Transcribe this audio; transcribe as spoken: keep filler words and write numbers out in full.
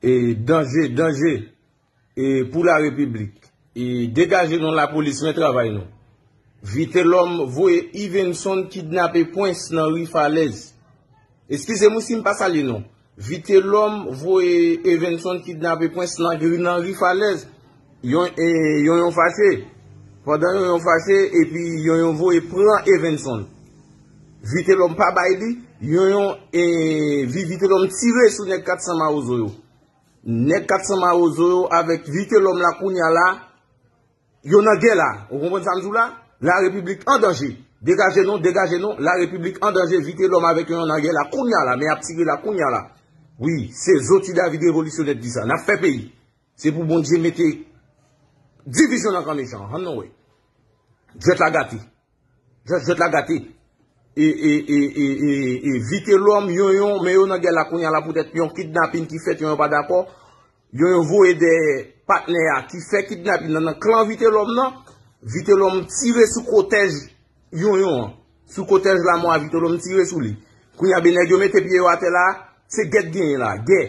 E danje, danje e pou la repiblik. E degaje non lapolis, men travay nou. Vitelòm voye Ivenson kidnape Pwens nan ri Falèz. Eskize m wi si m pa salye non. Vitelòm voye Evenson kidnape Pwens nan, nan ri Falèz. Yon, e, yon, yon fache. Pandan yon, yon fache, epi yon, yon voye pran Evenson. Vitelòm pa bay li, yon, yon, e, vi, Vitelòm tire sou nèg kat san mawozo yo. Nèg kat san mawozo yo avèk Vitelòm la kounya la, yo nan gè la. Ou konprann sa m di w la? La repiblik an danje. Degaje non, degaje non, la repiblik an danje, Vitelòm avèk yo nan gè la kounya la, men y ap tire la kounya la. Wi, se Zoti David revolisyonè ki di sa. N ap fè peyi. Se pou Bondye mete divizyon nan kan mechan an. Ann nou wè. Jwèt la gate. Jwèt, jwèt la gate. E, e, e, e, e, e Vitelòm, yon, yon, men yo nan gè la kounya la poutèt yon kidnapin ki fèt, yon, yon pa dakò. Yon, yon voye de patnè a ki fè kidnapin nan, nan klan Vitelòm nan. Vitelòm tire sou kotèj yon, yon an. Sou kotèj lamò a Vitelòm tire sou li. Kounya ben nèg yo mete pye yo atè la, se gè k genyen la, gè.